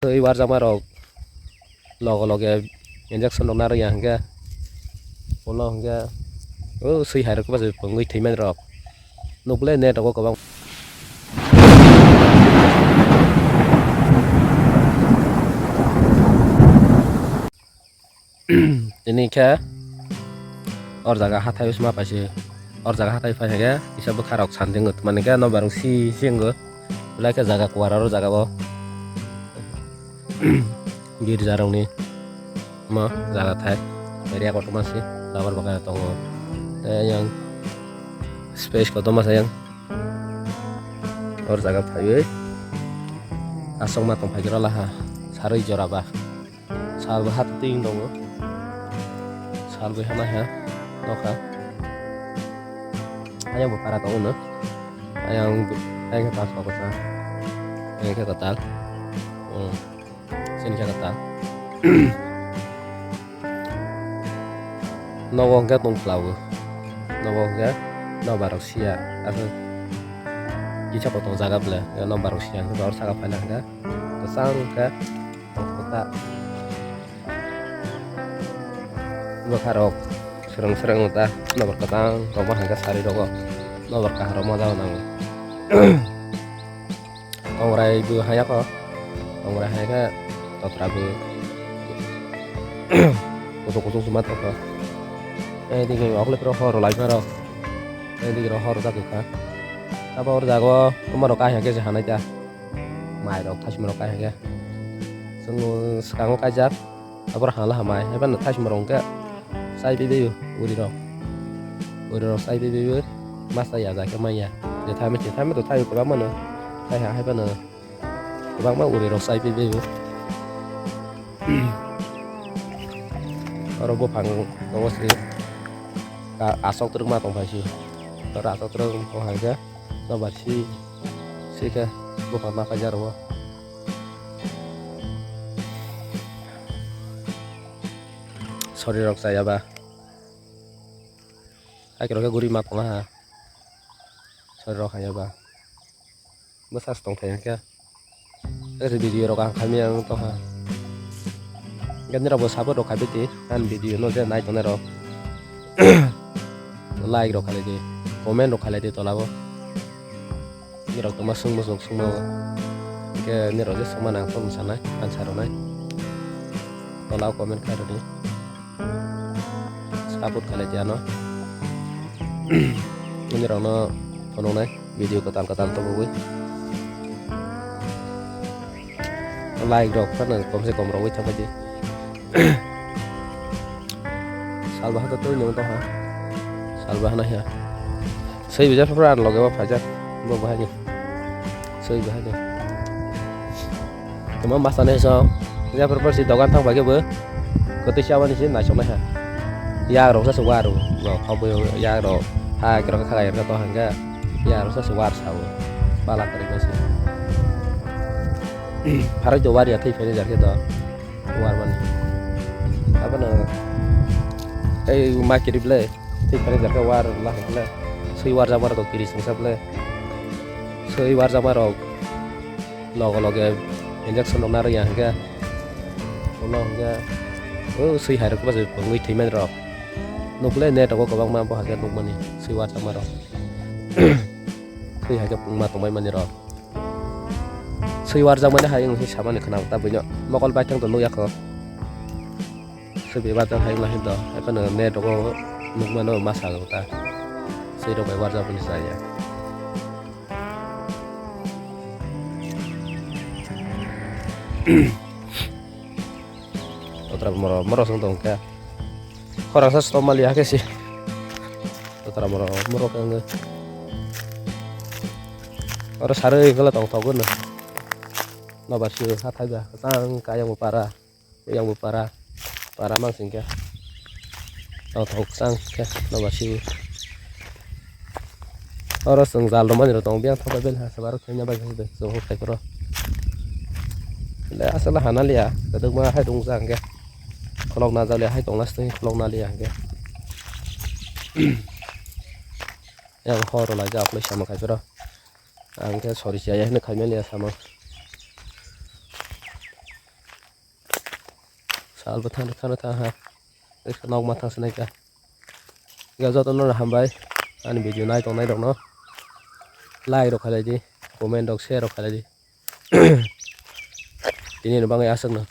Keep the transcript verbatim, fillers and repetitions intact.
Twi warjakma rok loge loge injection rok narwkya hwnkhe, ulo hwnkhe o swi hai rok bachai pungwi thwimani rok nukle net rogo kwbang. Tini khe or jaga hathai o sima paise, or jaga hathai phai hwnkhe kisa bwkha rok sanjwngo, mani khe nobar rok si si wngo, belai khe jaga kuar aro jaga o. Girja rokni omo jaga thai area kotorma se rubber bagan tongo. Tei yang space kotorma se yang or jaga phaiwi aswkma tongphai khe rwlaha sarwi jora ba. Sal bo hatwtwi wng tongo. Sal bo hama ha nokha. Ayang bo para tongo no. Ayang, ayang khe pasma kwchang. Ayang khe kwtal. Hmm. Sini khe kwtal. Nogo hwnkhe tong phlago. Nogo hwnkhe nobar rok siya. Aswk kisa kotor jaga bwle. Nobar rok siya hwnkhe oro saka phaina hwnkhe kwchang khe. Kota. Bwkha rok srwng srwng ta nobar kwchang rok ma hwnkhe sari rogo nobar kaham rok ma jao nango. Tongrai bo haya kho, tongrai hai khe totra bo kuchuk kuchuk se ma tongkha. Tei digi okle phiro hor lai phiro, tei digi hor jak kha. Abo hor jago omo rok kahya khe se hanai ta. Mai rok thasima rok kaiha khe chwng swkango kaijak, aboro hala hamai haiphano thasima rok hwnkhe chai paibaio uri rok, uri rok chai paibaio masa ya ja khe manya je thami se thami to thaio kwbangma no thaiha haiphano kwbangma uri rok chai paibaio. Oro buphang tongo se asok twrwkma tongphai se oro asok twrwk tongphai khe. Nobar si, si khe buphang ma kaijak rwo. Sori rok chaya ba. Hakhe rok khe guri ma tongma ha. Sori rok haya ba. Bwsa se tongthai hwnkhe. Video rok ang khaimya wng tongkha. Hwnkhe nirok bo support rok khaibai di ani video no je nai tongnai rok. Like rok khalai di, comment rok khalai di tola o. Nirok tongma swngmung swngmung. Hwnkhe nirok je swngmani ang phone sanai, ansa rwnai. Tola o comment khai rwdi. Support khalai di ano. Nirokno phunuknai video kwtal kwtal tubugwi. Like rok phano komse kom rogwi thangbai di. Salbaha to twi nung tongha. Salbaha naiha. Swi bijak phano ani loge bo phaijak. Bo bahai ni. Swi bahai ni. Tamo masa ni so. Bijak phano si dogan thang bai khe bo. Kwtwi si aboni si naisok naiha. Yak rok sa se war. Bo khobwi yak rok. Ha khe rok kha yak rok to hangga. Yak rok sa se war sao. Bala kwrwi no se. Pharoi do war ya thwi phai jar khe do. War mani. Abono tei ma kirip le thwi phai jar khe war la hai le. Swi war jabor do kiri sungsa le. Swi war jabor rok logo loge injection rok narwk ya hwnkhe. Ulo hwnkhe o swi hai rok bachai pungwi thwi man rok. Nukle net rogo kwbangma bo hakhe nukmani swi war jabor rok. Swi hai khe pungma tongmani rok. Swi warjakmani hai wngwi samani khna ta buino mokol baithang to nukya kho. Swi bai warjak hai wngla hinto, hai phano net rogo nukmano ma sa ta. Swi rok bai warjakmani chaya. Otra moro, moro song tong khe. Khorang sa stop mali hakhe si. Otra moro, moro khe wngwi. Oro sarwi wngla tong thogo no. Nobar si hathai ba, kwchang khe ayang bo para, yang bo para, para mang sing khe. Tong thok kwchang khe nobar si. Oro chwng jal rwmani rok tongo, biyang thok bai belha se aro khe nya bai khe chwng huk khai phuru. Le aswk le hana liya, kwdwkma hai rung jak hwnkhe. Kholok na jak liya, hai tong last ni kholok na liya hwnkhe. Yang hor rw lai jak, aphuru sama khai phuru. Ang khe sori chaya hino khaimani ya sama. Albo thang thang thang ha. Nok ma thang sanai ka. Ga joto no hambai. Ani video nai tong nai rok no. Like rok khalai di. Comment rok share rok khalai di. Tini no bangai aswk no.